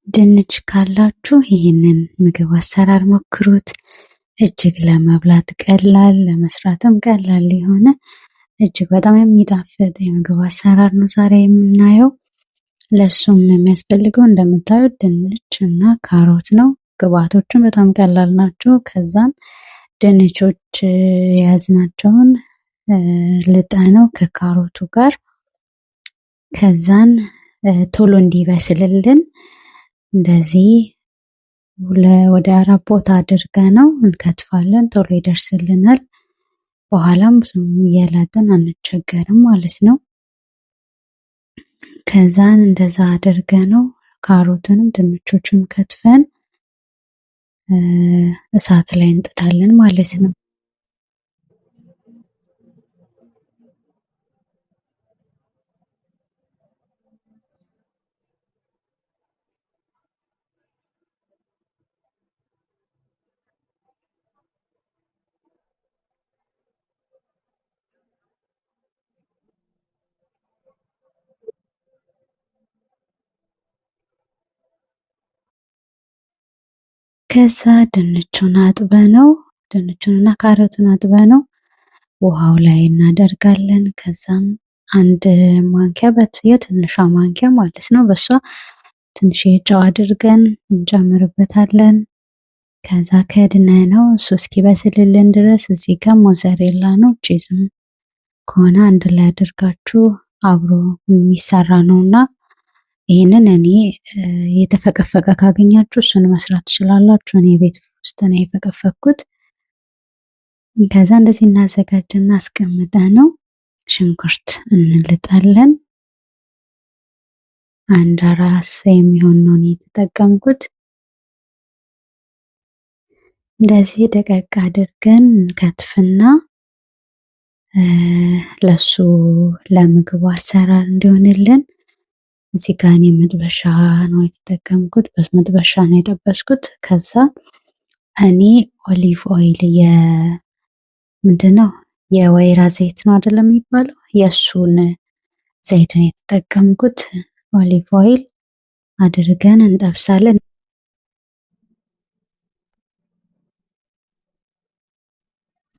ድንች ካላችሁ ይህንን ምግብ አሰራር ሞክሩት። እጅግ ለመብላት ቀላል፣ ለመስራትም ቀላል የሆነ እጅግ በጣም የሚጣፍጥ የምግብ አሰራር ነው ዛሬ የምናየው። ለሱም የሚያስፈልገው እንደምታዩት ድንች እና ካሮት ነው። ግብአቶቹም በጣም ቀላል ናቸው። ከዛን ድንቾች የያዝናቸውን ልጠነው ከካሮቱ ጋር ከዛን ቶሎ እንዲበስልልን እንደዚህ ወደ አራት ቦታ አድርገነው እንከትፋለን። ቶሎ ይደርስልናል። በኋላም ብዙም እየላጥን አንቸገርም ማለት ነው። ከዛን እንደዛ አድርገነው ካሮትንም ድንቾቹን ከትፈን እሳት ላይ እንጥዳለን ማለት ነው። ከዛ ድንቹን አጥበነው ድንቹንና ካሮቱን አጥበነው ውሃው ላይ እናደርጋለን። ከዛም አንድ ማንኪያ የትንሿ ማንኪያ ማለት ነው፣ በሷ ትንሽ ጨው አድርገን እንጨምርበታለን። ከዛ ከድነ ነው እሱ እስኪበስልልን ድረስ እዚህ ጋር ሞዘሬላ ነው፣ cheese ም ከሆነ አንድ ላይ አድርጋችሁ አብሮ የሚሰራ ነውና ይህንን እኔ የተፈቀፈቀ ካገኛችሁ እሱን መስራት ትችላላችሁ። እኔ ቤት ውስጥ ነው የፈቀፈቅኩት። ከዛ እንደዚህ እናዘጋጅና አስቀምጠ ነው ሽንኩርት እንልጣለን። አንድ ራስ የሚሆን ነው እኔ የተጠቀምኩት። እንደዚህ ደቀቅ አድርገን እንከትፍና ለሱ ለምግቡ አሰራር እንዲሆንልን እዚህ ጋር እኔ መጥበሻ ነው የተጠቀምኩት። በመጥበሻ ነው የጠበስኩት። ከዛ እኔ olive oil ምንድን ነው የወይራ ዘይት ነው አይደለም የሚባለው፣ የእሱን ዘይት ነው የተጠቀምኩት። olive oil አድርገን እንጠብሳለን።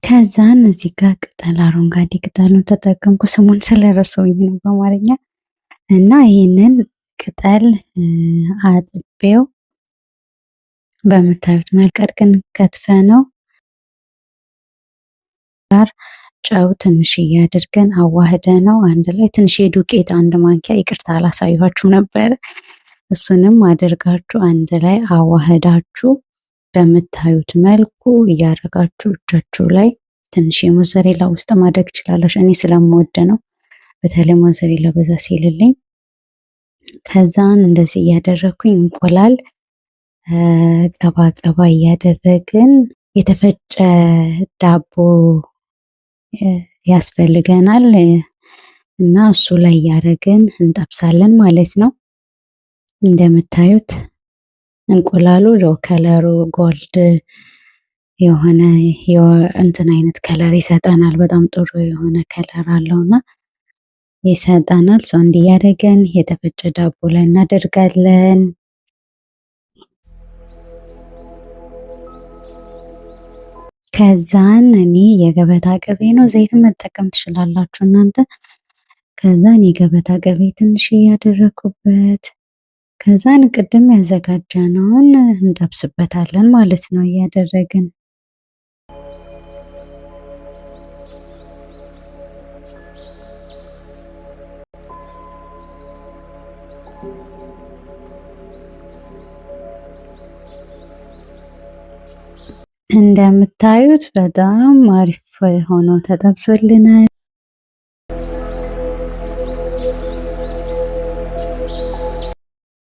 ከዛን እዚህ ጋር ቅጠል አረንጓዴ ቅጠሉን ተጠቀምኩ። ስሙን ስለረሳሁኝ ነው በአማርኛ እና ይህንን ቅጠል አጥቤው በምታዩት መልክ ግን ከትፈ ነው ጋር ጨው ትንሽ አድርገን አዋህደ ነው አንድ ላይ ትንሽ የዱቄት አንድ ማንኪያ ይቅርታ አላሳየኋችሁም ነበረ። እሱንም አድርጋችሁ አንድ ላይ አዋህዳችሁ በምታዩት መልኩ እያደረጋችሁ እጃችሁ ላይ ትንሽ የሞዘሬላ ውስጥ ማድረግ ትችላላችሁ። እኔ ስለምወድ ነው። በተለይ ሞዘሬላ በዛ ሲልልኝ ከዛን እንደዚህ እያደረግኩኝ እንቁላል ቀባ ቀባ እያደረግን የተፈጨ ዳቦ ያስፈልገናል እና እሱ ላይ እያደረግን እንጠብሳለን ማለት ነው። እንደምታዩት እንቁላሉ color ኡ gold የሆነ እንትን አይነት color ይሰጠናል። በጣም ጥሩ የሆነ color አለውና ይሰጠናል። ሰው እንዲያደርገን የተፈጨ ዳቦ ላይ እናደርጋለን። ከዛን እኔ የገበታ ቅቤ ነው፣ ዘይትን መጠቀም ትችላላችሁ እናንተ። ከዛን የገበታ ቅቤ ትንሽ እያደረኩበት ከዛን ቅድም ያዘጋጀነውን እንጠብስበታለን ማለት ነው እያደረግን እንደምታዩት በጣም አሪፍ ሆኖ ተጠብሶልናል።